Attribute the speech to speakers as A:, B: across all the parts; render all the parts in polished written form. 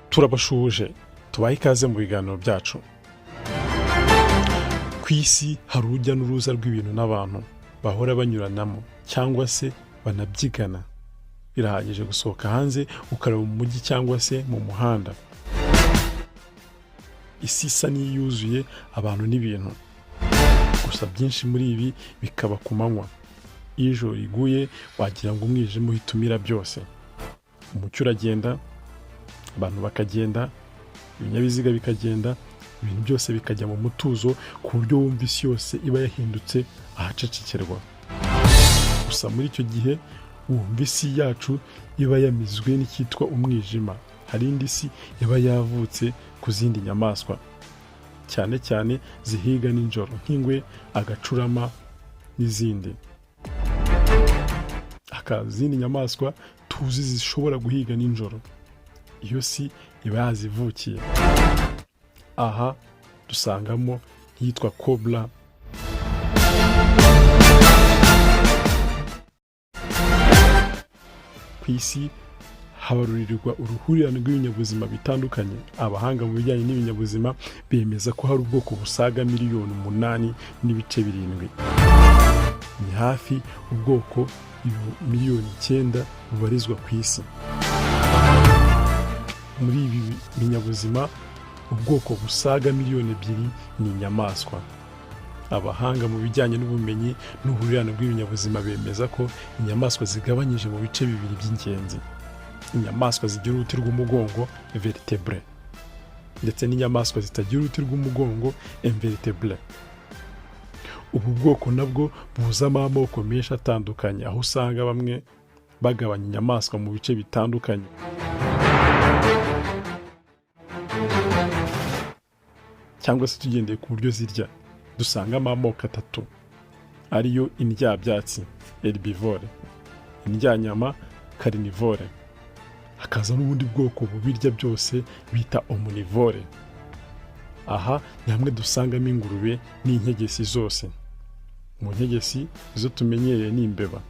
A: Turabashuhuje, tubahe ikaze mu biganiro byacu. Ku isi hari urujya n'uruza rw'ibintu n'abantu bahora banyuranamo cyangwa se banabyigana. Birahagije gusohoka hanze ukareba mu mujyi cyangwa se mu muhanda, isi isa n'iyuzuye abantu n'ibintu. Gusa byinshi muri ibi bikaba ku manywa. Iyo ijoro riguye, wagira ngo umwijima uhita umira byose. Umucyo uragenda, abantu bakagenda, ibinyabiziga bikagenda, ibintu byose bikajya mu mutuzo, ku buryo wumva isi yose iba yahindutse ahacecekerwa. Gusa muri icyo gihe wumva isi yacu iba yamizwe n'icyitwa umwijima, hari indi si iba yavutse ku zindi nyamaswa, cyane cyane zihiga nijoro nk'ingwe, agacurama n'izindi. Hakaza izindi nyamaswa tuzi zishobora guhiga nijoro, iyo si iba yazivukiye. Aha dusangamo nk'iyitwa cobra. Ku isi habarurirwa uruhurirane rw'ibinyabuzima bitandukanye. Abahanga mu bijyanye n'ibinyabuzima bemeza ko hari ubwoko busaga 8.7 miliyoni, ni hafi ubwoko 9 miliyoni bubarizwa ku isi. Muri ibi binyabuzima, ubwoko busaga 2 miliyoni ni inyamaswa. Abahanga mu bijyanye n'ubumenyi n'uruhurirane rw'ibinyabuzima bemeza ko inyamaswa zigabanyije mu bice bibiri by'ingenzi: inyamaswa zigira uruti rw'umugongo, vertébrés, ndetse n'inyamaswa zitagira uruti rw'umugongo, invertébrés. Ubu bwoko nabwo buzamo amoko menshi atandukanye, aho usanga bamwe bagabanya inyamaswa mu bice bitandukanye cyangwa se tugendeye ku buryo zirya, dusangamo amoko atatu ariyo: indyabyatsi, herbivore, indyanyama, carnivore, hakaza n'ubundi bwoko bubirya byose bita omnivore. Aha ni hamwe dusangamo ingurube n'inkegesi zose. Mu nkegesi, izo tumenyereye ni imbeba.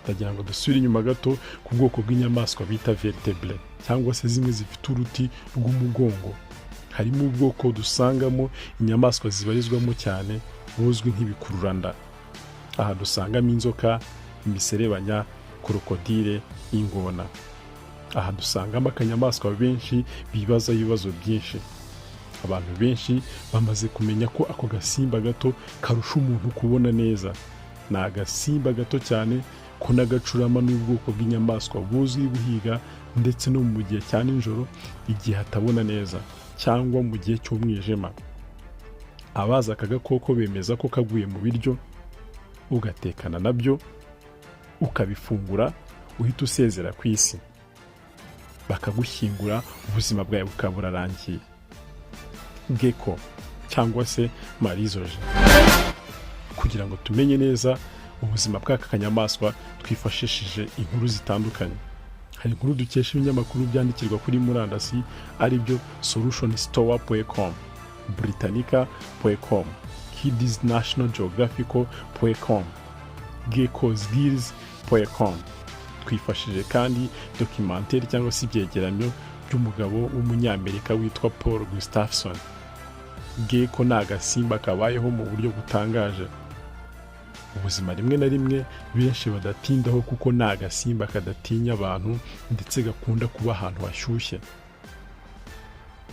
A: Ndagira ngo dusubire inyuma gato ku bwoko bw'inyamaswa bita vertébrés cyangwa se zimwe zifite uruti rw'umugongo. Harimo ubwoko dusangamo inyamaswa zibarizwamo cyane buzwi nk'ibikururanda. Aha dusangamo inzoka, imiserebanya, krokodile, ingona. Aha dusangamo akanyamaswa benshi bibazaho ibibazo byinshi. Abantu benshi bamaze kumenya ko ako gasimba gato karusha umuntu kubona neza. Ni agasimba gato cyane ko n'agacurama n'ubwoko bw'inyamaswa buzwi guhiga, ndetse no mu gihe cya nijoro, igihe hatabona neza cyangwa mu gihe cy'umwijima. Abazi aka gakoko bemeza ko kaguye mu biryo, ugatekana nabyo, ukabifungura, uhita usezera ku isi, bakagushyingura, ubuzima bwawe bukaba burarangiye. Gecko cyangwa se marizoje. Kugira ngo tumenye neza ubuzima bw'aka kanyamaswa, twifashishije inkuru zitandukanye. Hari inkuru dukesha ibinyamakuru byandikirwa kuri murandasi, aribyo solutionstore.com, britannica.com, kidsnationalgeographical.com, geckosgills.com. Twifashishije kandi documentaire cyangwa se ibyegeranyo by'umugabo w'Umunyamerika witwa Paul Gustafson. Gecko ni agasimba kabayeho mu buryo butangaje, ubuzima rimwe na rimwe benshi badatindaho, kuko ni agasimba kadatinya abantu ndetse gakunda kuba ahantu hashyushye.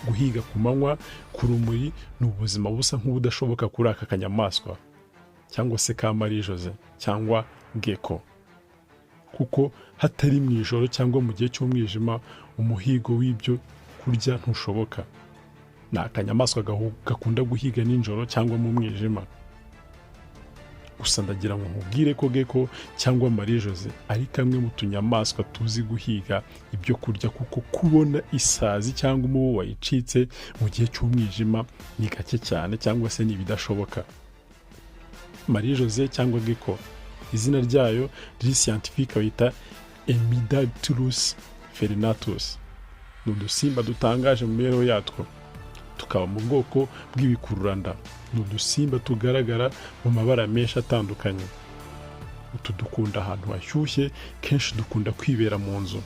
A: Guhiga ku manywa ku rumuri ni ubuzima busa nk'ubudashoboka kuri aka kanyamaswa cyangwa se ka Marie-José cyangwa gecko, kuko hatari mu ijoro cyangwa mu gihe cy'umwijima, umuhigo w'ibyo kurya ntushoboka. Ni akanyamaswa gakunda guhiga nijoro cyangwa mu mwijima. Gusa ndagira ngo nkubwire ko gecko cyangwa Marie Jose ari kamwe mu tunyamaswa tuzi guhiga ibyo kurya, kuko kubona isazi cyangwa umubu wayicitse mu gihe cy'umwijima ni gake cyane cyangwa se ni ibidashoboka. Marie Jose cyangwa gecko, izina ryayo riri scientifique bayita Hemidactylus frenatus. Ni udusimba dutangaje mu mibereho yatwo, tukaba mu bwoko bw'ibikururanda. Ni udusimba tugaragara mu mabara menshi atandukanye. Utu dukunda ahantu hashyushye, kenshi dukunda kwibera mu nzu.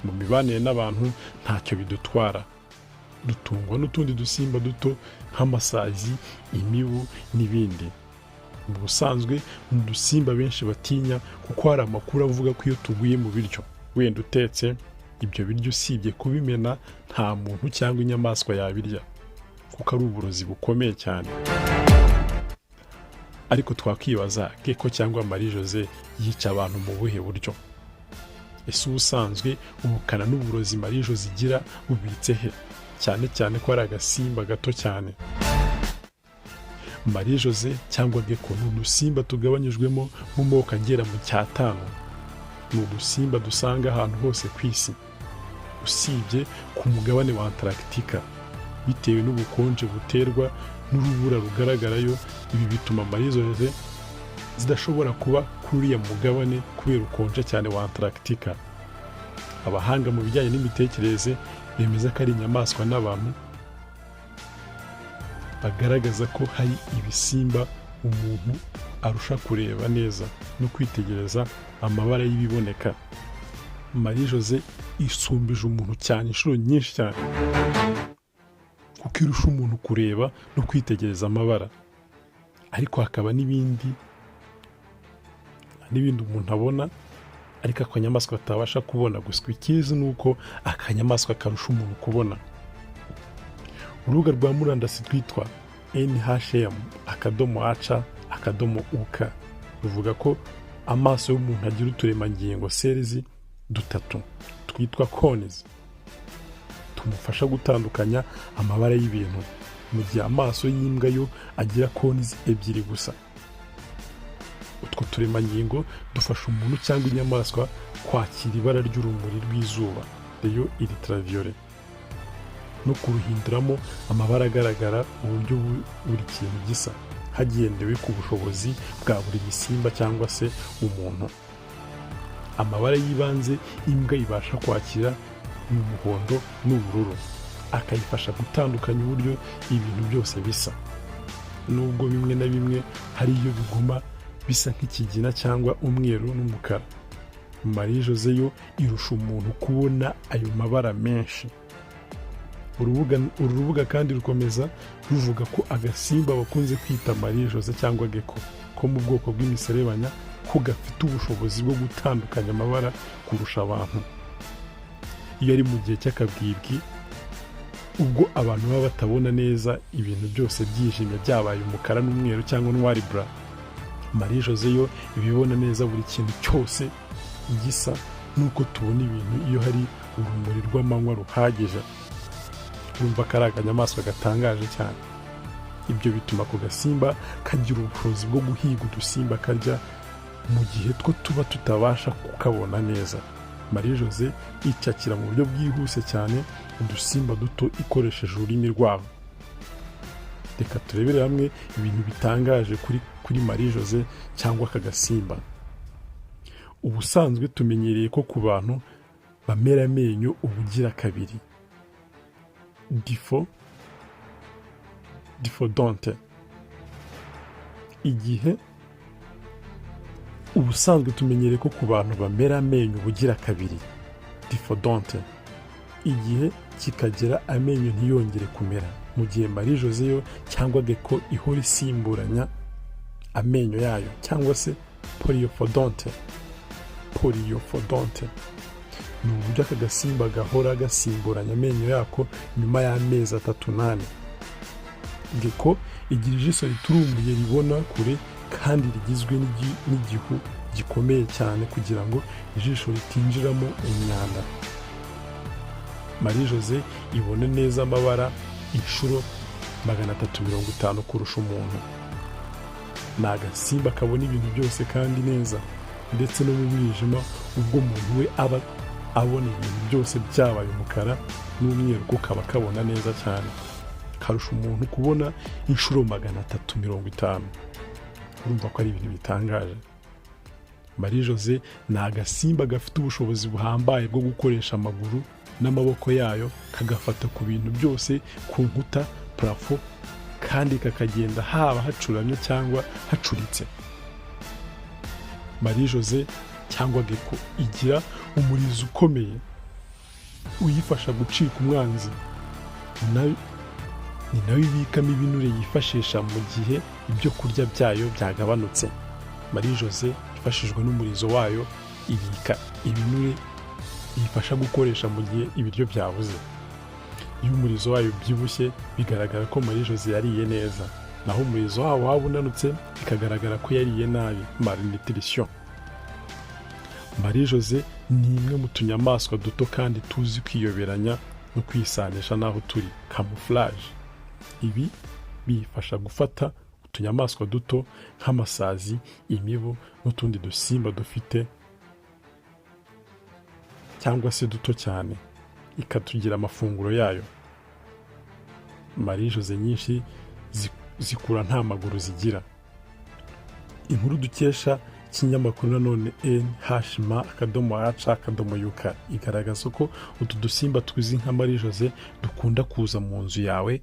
A: Mu mibanire n'abantu ntacyo bidutwara. Dutungwa n'utundi dusimba duto nk'amasazi, imibu n'ibindi. Mu busanzwe ni udusimba benshi batinya, kuko hari amakuru avuga ko iyo tuguye mu biryo wenda utetse, ibyo biryo usibye kubimena nta muntu cyangwa inyamaswa yabirya, kuko ari uburozi bukomeye cyane. Ariko twakwibaza, gecko cyangwa Marie Jose yica abantu mu buhe buryo? Ese ubusanzwe ubukana n'uburozi Marie Jose igira bubitse he, cyane cyane ko ari agasimba gato cyane? Marie Jose cyangwa gecko ni udusimba tugabanyijwemo mu moko agera mu 5. Ni udusimba dusanga ahantu hose ku isi usibye ku mugabane wa Antarctica, bitewe n'ubukonje buterwa n'urubura rugaragarayo. Ibi bituma Marie Jose zidashobora kuba kuri uriya mugabane kubera ukonje cyane wa Antarctica. Abahanga mu bijyanye n'imitekerereze bemeza ko ari inyamaswa n'abantu bagaragaza ko hari ibisimba umuntu arusha kureba neza no kwitegereza amabara y'ibiboneka. Marie Jose isumbije umuntu cyane inshuro nyinshi cyane, kuko irusha umuntu kureba no kwitegereza amabara. Ariko hakaba n'ibindi umuntu abona ariko akanyamaswa katabasha kubona. Gusa ikizi ni uko akanyamaswa karusha umuntu kubona. Urubuga rwa murandasi rwitwa nhm.ac.uk ruvuga ko amaso y'umuntu agira uturemangingo, cells, dutatu twitwa cones tumufasha gutandukanya amabara y'ibintu, mu gihe amaso y'imbwa yo agira cones ebyiri gusa. Utwo turemangingo dufasha umuntu cyangwa inyamaswa kwakira ibara ry'urumuri rw'izuba, rayon ultraviolet, no kuruhinduramo amabara agaragara, uburyo buri kintu gisa, hagendewe ku bushobozi bwa buri gisimba cyangwa se umuntu. Amabara y'ibanze imbwa ibasha kwakira ni umuhondo n'ubururu, akayifasha gutandukanya uburyo ibintu byose bisa, nubwo bimwe na bimwe hari iyo biguma bisa nk'ikigina cyangwa umweru n'umukara. Marie Jose yo irusha umuntu kubona ayo mabara menshi. Uru rubuga kandi rukomeza ruvuga ko agasimba bakunze kwita Marie Jose cyangwa gecko ko mu bwoko bw'imiserebanya ko gafite ubushobozi bwo gutandukanya amabara kurusha abantu iyo ari mu gihe cy'akabwibwi, ubwo abantu baba batabona neza, ibintu byose byijimye byabaye umukara n'umweru cyangwa noir blanc. Marie Jose yo iba ibona neza buri kintu cyose gisa n'uko tubona ibintu iyo hari urumuri rw'amanywa ruhagije. Urumva ko ari akanyamaswa gatangaje cyane. Ibyo bituma ako gasimba kagira ubushobozi bwo guhiga udusimba karya mu gihe two tuba tutabasha kukabona neza. Marie Jose icakira mu buryo bwihuse cyane udusimba duto ikoresheje ururimi rwabo. Reka turebere hamwe ibintu bitangaje kuri Marie Jose cyangwa aka gasimba. Ubusanzwe tumenyereye ko ku bantu bamera amenyo ubugira kabiri, diphodonte. Igihe ubusanzwe tumenyereye ko ku bantu bamera amenyo ubugira kabiri, diphodonte, igihe kikagera amenyo ntiyongere kumera, mu gihe Marie Jose yo cyangwa gecko ihora isimburanya amenyo yayo, cyangwa se polyphodonte. Polyphodonte ni uburyo aka gasimba gahora gasimburanya amenyo yako nyuma y'amezi 3 n'ane. Gecko igira ijisho riturumbuye ribona kure kandi rigizwe n'igihu gikomeye cyane kugira ngo ijisho ritinjiramo imyanda. Marie Jose ibona neza amabara inshuro 350 kurusha umuntu. Ni agasimba kabona ibintu byose kandi neza, ndetse no mu mwijima, ubwo umuntu we aba abona ibintu byose byabaye umukara n'umweru, ko kaba kabona neza cyane. Karusha umuntu kubona inshuro 350. Urumva ko ari ibintu bitangaje. Marie Jose ni agasimba gafite ubushobozi buhambaye bwo gukoresha amaguru n'amaboko yayo, kagafata ku bintu byose, ku nkuta, plafond, kandi kakagenda haba hacuramye cyangwa hacuritse. Marie Jose cyangwa gecko igira umurizo ukomeye. Uyifasha gucika umwanzi, ni nayo ibikamo ibinure yifashisha mu gihe ibyo kurya byayo byagabanutse. Marie Jose ifashijwe n'umurizo wayo ibika ibinure biyifasha gukoresha mu gihe ibiryo byabuze. Iyo umurizo wayo ubyibushye, bigaragara ko Marie Jose yariye neza, naho umurizo wawo waba unanutse, bikagaragara ko yariye nabi, malnutrition. Marie Jose ni imwe mu tunyamaswa duto kandi tuzi kwiyoberanya no kwisanisha n'aho turi, camouflage. Ibi biyifasha gufata utunyamaswa duto nk'amasazi, imibu n'utundi dusimba dufite cyangwa se duto cyane, ikatugira amafunguro yayo. Marie Jose nyinshi zikura nta maguru zigira. Inkuru dukesha ikinyamakuru nanone nhma.ac.uk igaragaza ko utu dusimba tuzi nka Marie Jose dukunda kuza mu nzu yawe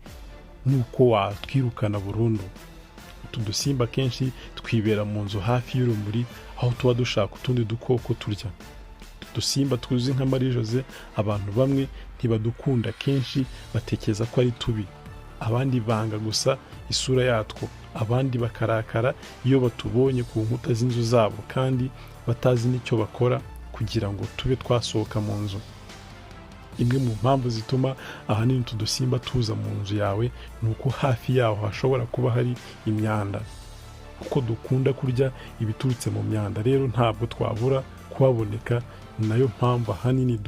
A: nuko watwirukana burundu. Utu dusimba kenshi twibera mu nzu hafi y'urumuri, aho tuba dushaka utundi dukoko turya. Utu dusimba tuzi nka Marie Jose abantu bamwe ntibadukunda, kenshi batekereza ko ari tubi, abandi banga gusa isura yatwo, abandi bakarakara iyo batubonye ku nkuta z'inzu zabo kandi batazi n'icyo bakora kugira ngo tube twasohoka mu nzu. Imwe mu mpamvu zituma ahanini utu dusimba tuza mu nzu yawe ni uko hafi yaho hashobora kuba hari imyanda. Kuko dukunda kurya ibiturutse mu myanda rero, ntabwo twabura kuhaboneka. Ni nayo mpamvu ahanini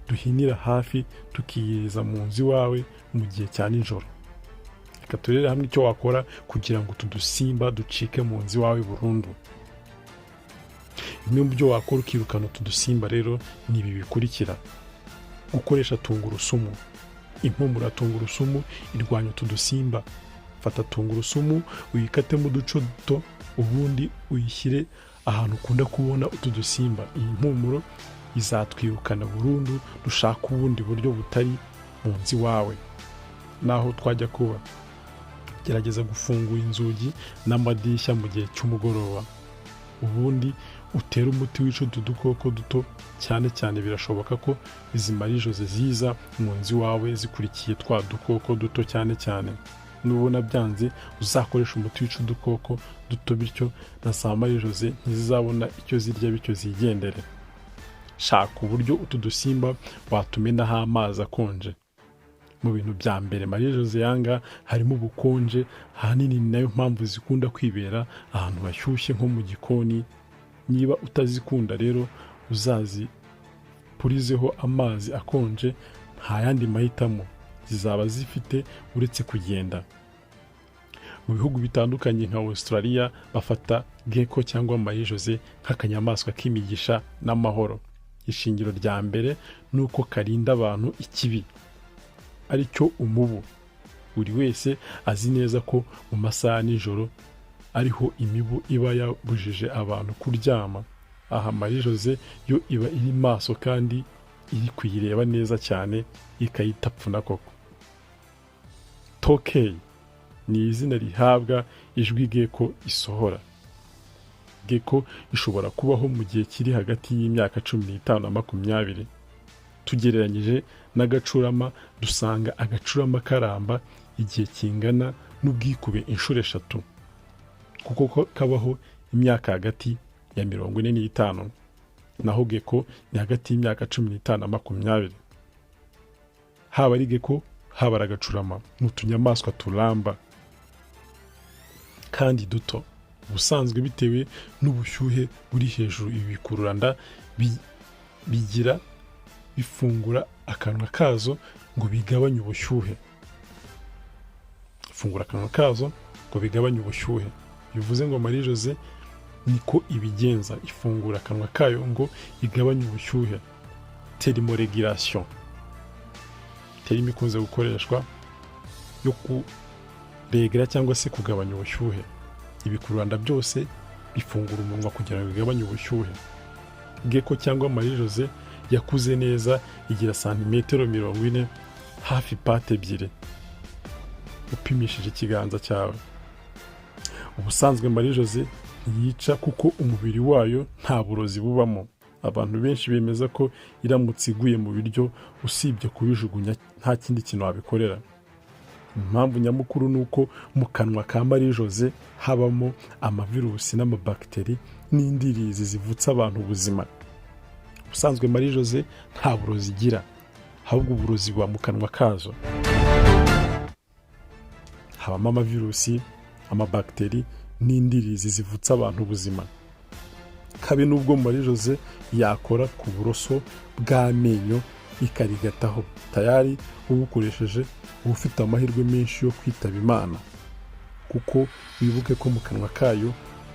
A: duhinira hafi, tukiyiriza mu nzu iwawe mu gihe cya nijoro. Reka turebere hamwe icyo wakora kugira ngo utu dusimba ducike mu nzu iwawe burundu. Bimwe mu byo wakora ukirukana utu dusimba rero ni ibi bikurikira: gukoresha tungurusumu. Impumuro ya tungurusumu irwanya utu dusimba. Fata tungurusumu, uyikatemo uduce duto, ubundi uyishyire ahantu ukunda kubona utu dusimba. Iyi mpumuro izatwirukana burundu, dushaka ubundi buryo butari mu nzu iwawe naho twajya kuba. Gerageza gufungura inzugi n'amadirishya mu gihe cy'umugoroba, ubundi utere umuti wica utu dukoko duto cyane cyane. Birashoboka ko izi Marie Jose ziza mu nzu iwawe zikurikiye twa dukoko duto cyane cyane. Nubona byanze, uzakoresha umuti wica udukoko duto, bityo na za Marie Jose ntizizabona icyo zirya, bityo zigendere. Shaka uburyo utu dusimba watumenaho amazi akonje. Mu bintu bya mbere Marie Jose yanga harimo ubukonje. Ahanini ni nayo mpamvu zikunda kwibera ahantu hashyushye nko mu gikoni. Niba utazikunda rero, uzazipurizeho amazi akonje. Nta yandi mahitamo zizaba zifite uretse kugenda. Mu bihugu bitandukanye nka Australia bafata gecko cyangwa Marie Jose nk'akanyamaswa k'imigisha n'amahoro. Ishingiro rya mbere ni uko karinda abantu ikibi, aricyo umubu. Buri wese azi neza ko mu masaha ya nijoro ariho imibu iba yabujije abantu kuryama. Aha Marie Jose yo iba iri maso kandi iri kuyireba neza cyane, ikayitapfuna koko. Tokey ni izina rihabwa ijwi gecko isohora. Gecko ishobora kubaho mu gihe kiri hagati y'imyaka 15 na 20. Tugereranyije n'agacurama, dusanga agacurama karamba igihe kingana n'ubwikube inshuro eshatu, kuko ko kabaho imyaka hagati ya 45, naho gecko ni hagati y'imyaka 15 na 20. Haba ari gecko, haba ari agacurama, ni utunyamaswa turamba kandi duto. Ubusanzwe bitewe n'ubushyuhe buri hejuru, ibi bikururanda bigira bifungura akanwa kazo ngo bigabanye ubushyuhe. Fungura akanwa kazo ngo bigabanye ubushyuhe, bivuze ngo Marie Jose niko ibigenza, ifungura akanwa kayo ngo igabanye ubushyuhe. Thermoregulation, terme ikunze gukoreshwa yo kuregera cyangwa se kugabanya ubushyuhe. Ibikururanda byose bifungura umunwa kugira ngo bigabanye ubushyuhe. Gecko cyangwa Marie Jose yakuze neza igira santimetero 40, hafi pate ebyiri upimishije ikiganza cyawe. Ubusanzwe Marie Jose ntiyica kuko umubiri wayo nta burozi bubamo. Abantu benshi bemeza ko iramutse iguye mu biryo, usibye kubijugunya nta kindi kintu wabikorera. Impamvu nyamukuru ni uko mu kanwa ka Marie Jose habamo amavirusi n'amabagiteri n'indirizi zivutsa abantu ubuzima. Ubusanzwe Marie Jose nta burozi igira, ahubwo uburozi buba mu kanwa kazo. Habamo amavirusi, amabagiteri n'indirizi zivutsa abantu ubuzima. Kabe n'ubwo Marie Jose yakora ku buroso bw'amenyo ikarigataho, tayari ubukoresheje uba ufite amahirwe menshi yo kwitaba Imana, kuko wibuke ko mu kanwa kayo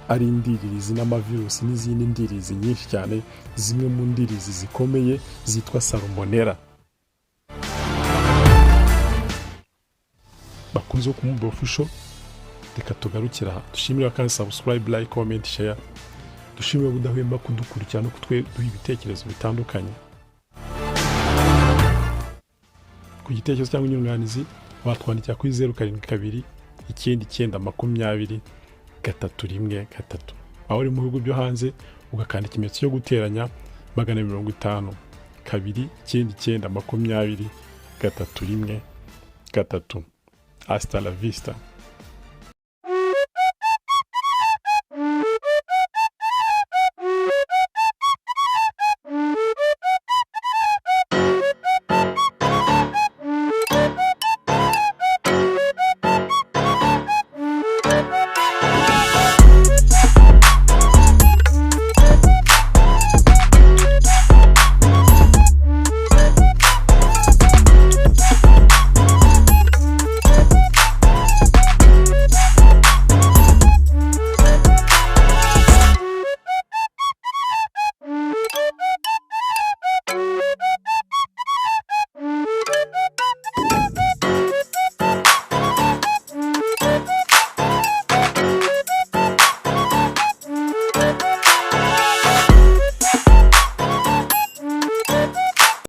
A: ari indiririzi n'amavirusi n'izindi ndirizi nyinshi cyane, zimwe mu ndirizi zikomeye zitwa salmonella. Bakunze ku Mumba Official, reka tugarukire aha. Dushimire kandi subscribe, like, comment, share. Dushimire ubudahwema kudukurikira no kuduha ibitekerezo bitandukanye. Ku gitekerezo cyangwa inyunganizi watwandikira kuri 0729920313. Aho uri mu bihugu byo hanze ugakanda ikimenyetso cyo guteranya 5029920 313. Hasta la vista.